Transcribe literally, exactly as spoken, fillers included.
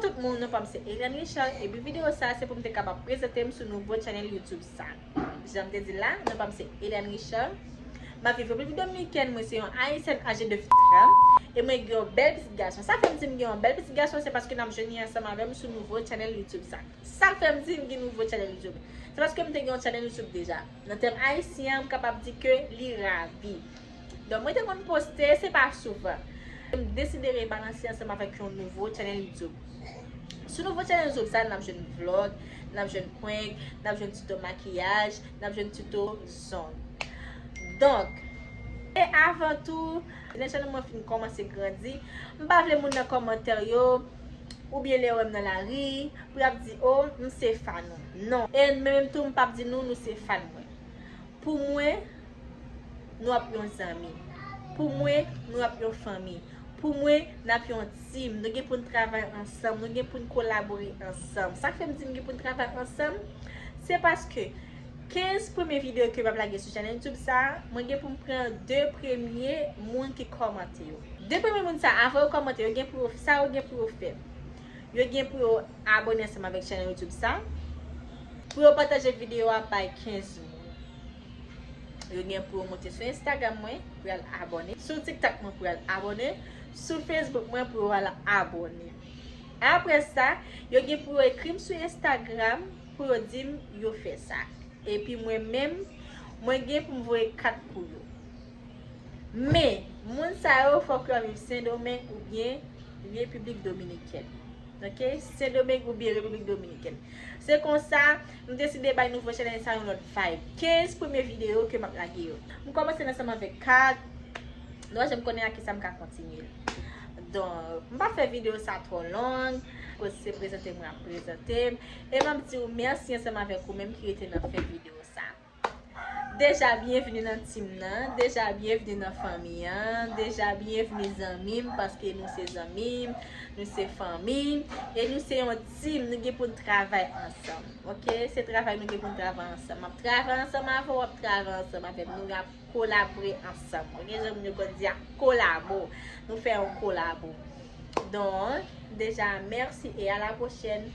Tout moun, non pa m se Eliane Richard, epi videyo sa se pou m te kapab prezante m sou nouvo channel YouTube sa. Jan m te di l la, non pa m se Eliane Richard. M ap viv Repiblik Dominikèn, mwen se yon Ayisyèn aje de vennkat an, e mwen gen yon bèl pitit gason. Sa fè m di m gen yon bèl pitit gason, se paske n ap jwenn li ansanm avè m sou nouvo channel YouTube sa. Sa fè m di m gen nouvo channel YouTube. Se paske m te gen yon channel YouTube deja. Nan tèm ayisyen an, m kapab di ke li ravi. Donk, mwen te konn poste, se pa souvan. M deside rebalanse ansanm avèk yon nouvo channel YouTube. Sou nouvo channel YouTube sa, n ap jwenn vlog, n ap jwenn prank, n ap jwenn tuto makiyaj, n ap jwenn tuto zong. Donk, e avan tou, lè channel mwen fin kòmanse grandi, m pa vle moun nan kòmantè yo, oubyen lè yo wè m nan lari, pou y ap di, "O, m se fan ou." Non. E menm tou, m p ap di nou, nou se fan mwen. Pou mwen, nou ap yon zanmi. Pou mwen, nou ap yon fanmi. Pou mwen, n ap yon team. Nou gen pou n travay ansanm. Nou gen pou n kolabore ansanm. Sa k fè m di m gen pou n travay ansanm, se paske kenz premye videyo ke m ap lage sou channel YouTube sa, mwen gen pou m pran de premye moun ki kòmante yo. De premye moun sa, avan yo kòmante, yo gen pou yo, sa yo gen pou yo fè. Yo gen pou yo abòne ansanm avèk channel YouTube sa. Pou yo pataje videyo a bay kenz moun. Yo gen pou yo monte sou Instagram mwen pou y al abòne. Sou TikTok mwen pou y al abòne. Sou Facebook mwen pou yo al abòne. Apre sa, yo gen pou yo ekri m sou Instagram pou yo di m yo fè sa. Epi mwen menm, mwen gen pou m voye kat pou yo. Men, moun sa yo, fòk yo ap viv Sendomeng oubyen Repiblik Dominikèn. Oke? Sendomeng oubyen Repiblik Dominikèn. Se konsa, m deside bay nouvo channel sa yon lòt vibe. Kenz premye videyo ke m ap lage yo. M kòmanse l ansanm avèk kat. Nou wè, jan m konnen a kisa m ka kontinye. Donk, m pa fè videyo sa twò long. Kote se prezante mwen ap prezante m. E m ap di w mèsi ansanm avèk ou menm ki rete nan fen videyo sa. Deja byenvini nan team nan, deja byenvini nan fanmi an, deja byenvini zanmi m, paske nou se zanmi m, nou se fanmi, e nou se yon team, nou gen pou n travay ansanm, oke? Se travay nou gen pou n travay ansanm. M ap travay ansanm avè w, w ap travay ansanm avè m, nou ap kolabore ansanm, oke? Jan moun yo konn di a, kolabo, nou fè yon kolabo. Donk, deja, mèsi e a la pwochèn.